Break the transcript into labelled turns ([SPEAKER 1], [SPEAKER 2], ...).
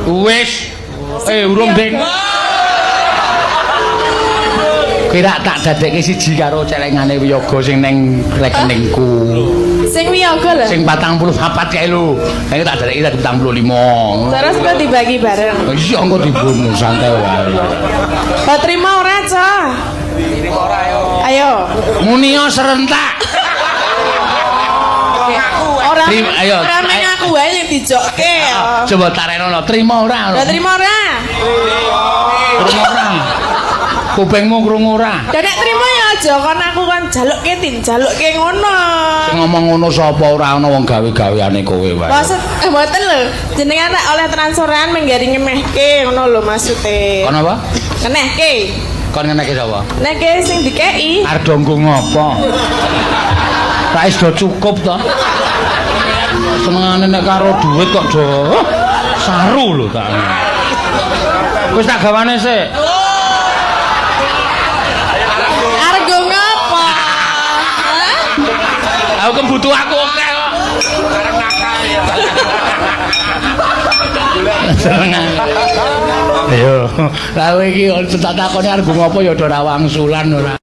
[SPEAKER 1] Wis. Eh urung ding. Kira tak dadekke siji karo celengane wiyaga sing neng rekeningku.
[SPEAKER 2] Sing wiyaga lho.
[SPEAKER 1] Sing 44 kae lho. Saiki tak dadekke dadi 45.
[SPEAKER 2] Terus kok dibagi bareng.
[SPEAKER 1] Iya engko dibunuh santai wae.
[SPEAKER 2] Kok trima ora, Cah? Ayo.
[SPEAKER 1] Munio serentak.
[SPEAKER 2] Ora
[SPEAKER 1] Ayo.
[SPEAKER 2] ora meng aku wae yang dijokke. Ya.
[SPEAKER 1] Coba tarenono, trima ora?
[SPEAKER 2] Lah trima ora?
[SPEAKER 1] Krungu ora? Kupingmu krungu ora?
[SPEAKER 2] Lah nek trima ya aja kon aku kon jalukke tin, jalukke ngono.
[SPEAKER 1] Sing ngomong ngono sapa ora ana wong gawe-gaweane kowe wae.
[SPEAKER 2] Maksud mboten lho, jenengan nek oleh transferan menggari ngemehke ngono lho maksude.
[SPEAKER 1] Kon apa?
[SPEAKER 2] Ngenehke.
[SPEAKER 1] Kon ngenehke sapa?
[SPEAKER 2] Neke sing dikeki.
[SPEAKER 1] Arep do nggo ngopo? Tak wis do cukup to. Senengane nek karo duit kok do saru lho tak. Wis tak gawane sik.
[SPEAKER 2] Arep nggo ngopo? Hah?
[SPEAKER 1] Aku kebutuh aku akeh kok. Senengane. Ayo, lah kowe iki tak takoni arep nggo ngopo ya do ora wangsulan ora.